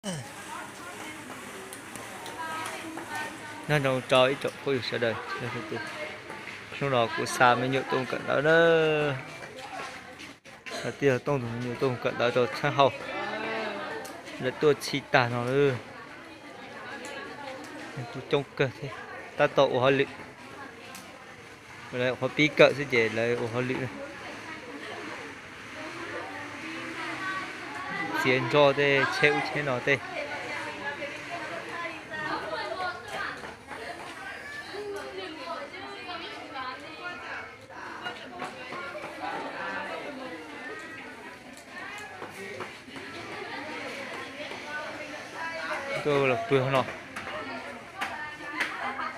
Nyob zoo rau ib tsoom phooj ywg sawv daws, hnub no kuv xa me nyuam tuaj mus kawm ntawv na. Lawv twb yog tooj tus me nyuam tuaj mus kawm ntawv rau txheeb hauj, lawv tuaj txhij tag no lawm. Kuj coob kawg thiab, tab tom ua hauj lwm. Lawv qhuav pib kawm xwb ces lawv ua hauj lwm. Txiav nroj tej, tsheb ub tsheb no tej. Tuaj los pw no,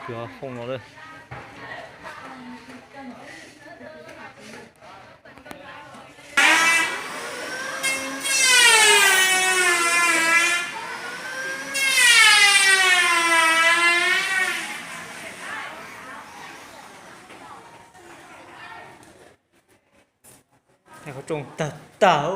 pw hauv fooj no lawm. Qhov rooj tag tag.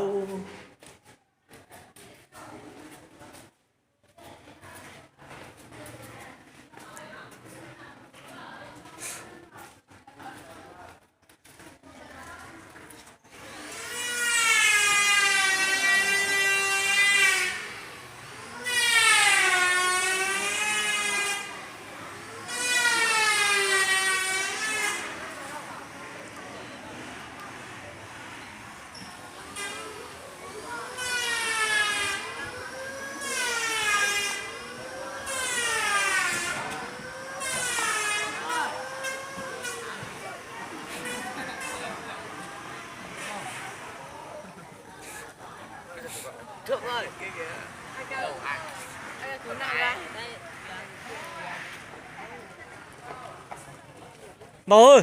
Npaum,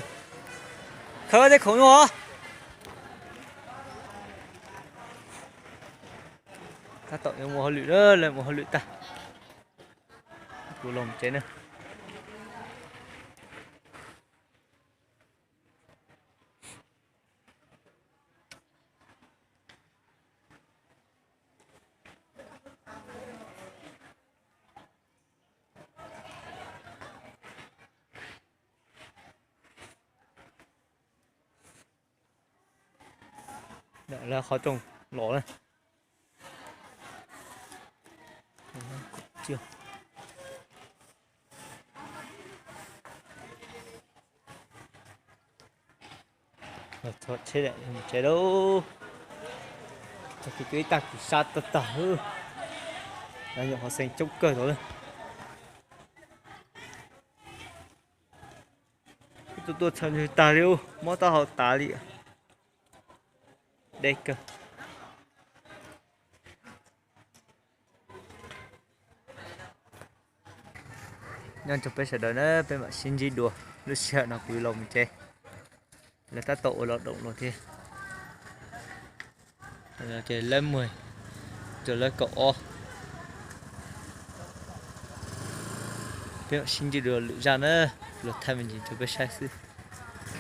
khawb tej khoom no. Tab tom yuav mus hauj lwm, lawv mus hauj lwm tag, kuv los tsev na. Lawv qhov rooj los na. Tsheb mus tsev lauj. Tag kis cuab ib tag kuv sab tag tag. Lawv nyuam qhuav xeev coob kawg tod lawm. Tuaj tuaj txhaws ntswg tag li, mob taub hau tas li. Deb kawg. Nyob rau peb sawv daws na, peb mam sib ntsib dua lub sij hawm no kuv los mus tsev. Lawv tab tom ua los doom los thiab. Ces lab muag rau lab kaum ob. Peb mam sib ntsib dua lwm zaj na, los thaij me ntsis rau peb saib xwb.